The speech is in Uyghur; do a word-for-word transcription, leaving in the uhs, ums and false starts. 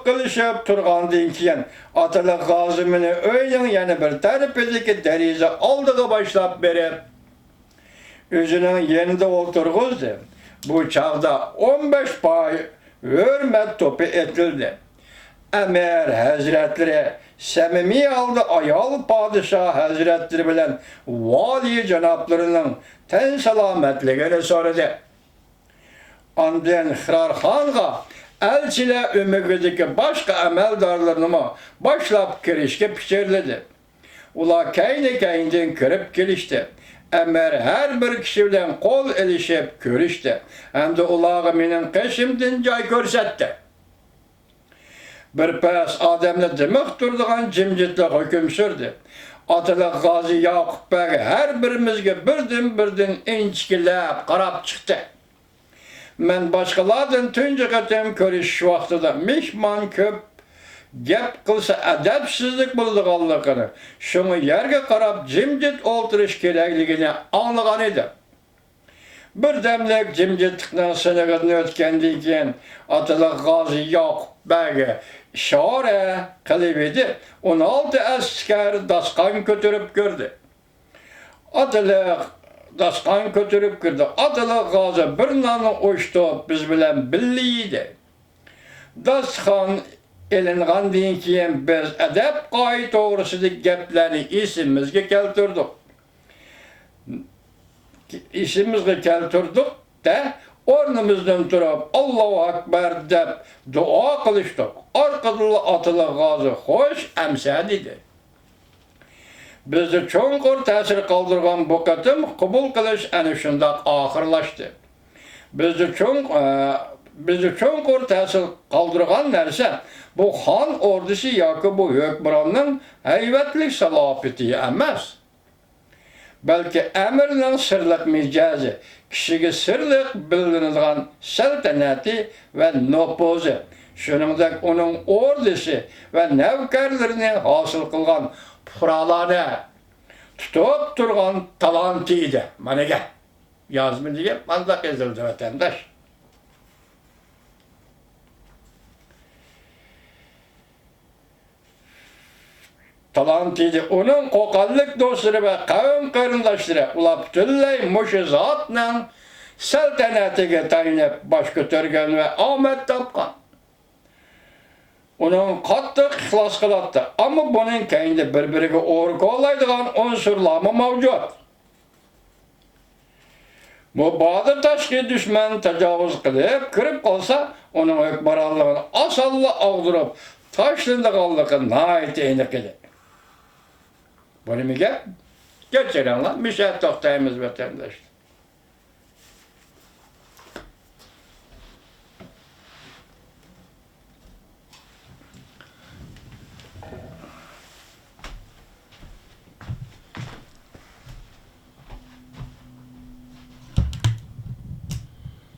قىلىشىپ تۇرغاندىن كېيىن، ئاتىلىق غازى مېنى ئۆينىڭ يەنە بىر تەرىپىدىكى دېرىزە ئالدىغا باشلاپ بېرىپ، ئۆزىنىڭ يېنىدا ئولتۇرغۇزدى. بۇ چاغدا ئون بەش پاي ھۆرمەت توپى ئېتىلدى. ئەمىر ھەزرەتلىرى سەمىمىي ھالدا ئايال پادىشاھ ھەزرەتلىرى بىلەن ۋالىي جانابلىرىنىڭ تەن سالامەتلىكىنى سورىدى. ئاندىن خىرارخانغا ئەلچىلەر ئۆمىكىدىكى باشقا ئەمەلدارلىرىنىمۇ باشلاپ كىرىشكە پىچىرلىدى. ئۇلار كەينى-كەينىدىن كىرىپ كېلىشتى. ئەمىر ھەر بىر كىشى بىلەن قول ئېلىشىپ كۆرۈشتى ھەمدە ئۇلارغا مېنىڭ قېشىمدىن جاي كۆرسەتتى. بىر پەس ئادەمنى دىمىق تۇرىدىغان جىمجىتلىق ھۆكۈم سۈردى. ئاتىلىق غازى ياقۇپ بەگ ھەر بىرىمىزگە بىردىن-بىردىن ئىنچىكىلەپ قاراپ چىقتى. مەن باشقىلاردىن تۇنجى قېتىم كۆرۈشۈش ۋاقتىدا مېھمان كۆپ گەپ قىلسا ئەدەپسىزلىك بولىدىغانلىقىنى، شۇڭا يەرگە قاراپ جىمجىت ئولتۇرۇش كېرەكلىكىنى ئاڭلىغان ئىدىم. بىردەملىك جىمجىتلىقنىڭ سىنىقىدىن ئۆتكەندىن كېيىن، ئاتىلىق غازى ياقۇپ بەگ ئىشارە قىلىۋىدى، ئون ئالتە ئەسكەر داستىخان كۆتۈرۈپ كىردى. ئاتىلىق داستىخان كۆتۈرۈپ كىردى. ئاتىلىق غازى بىر ناننى ئوشتۇپ بىز بىلەن بىللە يېدى. داستىخان ئېلىنغاندىن كېيىن بىز ئەدەپ-قائىدە توغرىسىدىكى گەپلەرنى ئېسىمىزگە كەلتۈردۇق. ئېسىمىزگە كەلتۈردۇق-دە، ئورنىمىزدىن تۇرۇپ، «ئاللاھۇ ئەكبەر» دەپ دۇئا قىلىشتۇق. ئارقىدىنلا ئاتىلىق غازى، «خوش ئەمسە» دېدى. بىزدە چوڭقۇر تەسىر قالدۇرغان بۇ قېتىم قوبۇل قىلىش ئەنە شۇنداق ئاخىرلاشتى. بىزدە چوڭ-، ئە، بىزدە چوڭقۇر تەسىر قالدۇرغان نەرسە بۇ خان ئوردىسى ياكى بۇ ھۆكمراننىڭ ھەيۋەتلىك سالاپىتى ئەمەس، بەلكى ئەمىرنىڭ سىرلىق مىجەزى، كىشىگە سىرلىق بىلىنىدىغان سەلتەنىتى ۋە نوپۇزى، شۇنىڭدەك ئۇنىڭ ئوردىسى ۋە نەۋكەرلىرىنى ھاسىل قىلغان پۇقرالارنى تۇتۇپ تۇرغان تالانتى ئىدى. مانا گەپ. يازما دېگەن مانداق يېزىلىدۇ، ۋەتەنداش. تالانتى ئىدى. ئۇنىڭ قوقانلىق دوستلىرى ۋە قەۋم قېرىنداشلىرى، ئۇلار پۈتۈنلەي مۇشۇ زاتنىڭ سەلتەنىتىگە تايىنىپ باش كۆتۈرگەن ۋە ئامەت تاپقان. ئۇنىڭ قاتتىق ئىخلاس قىلاتتى، ئەمما بۇنىڭ كەينىدە بىر-بىرىگە ئورا كولايدىغان ئۇنسۇرلارمۇ مەۋجۇت. مۇبادا تاشقى دۈشمەن تاجاۋۇز قىلىپ كىرىپ قالسا، ئۇنىڭ ھۆكمرانلىقىنى ئاسانلا ئاغدۇرۇپ تاشلىنىدىغانلىقى ناھايىتى ئېنىق ئىدى. بۇ نېمە گەپ؟ كەچۈرۈڭلار، مۇشۇ يەردە توختايمىز، ۋەتەنداشلار.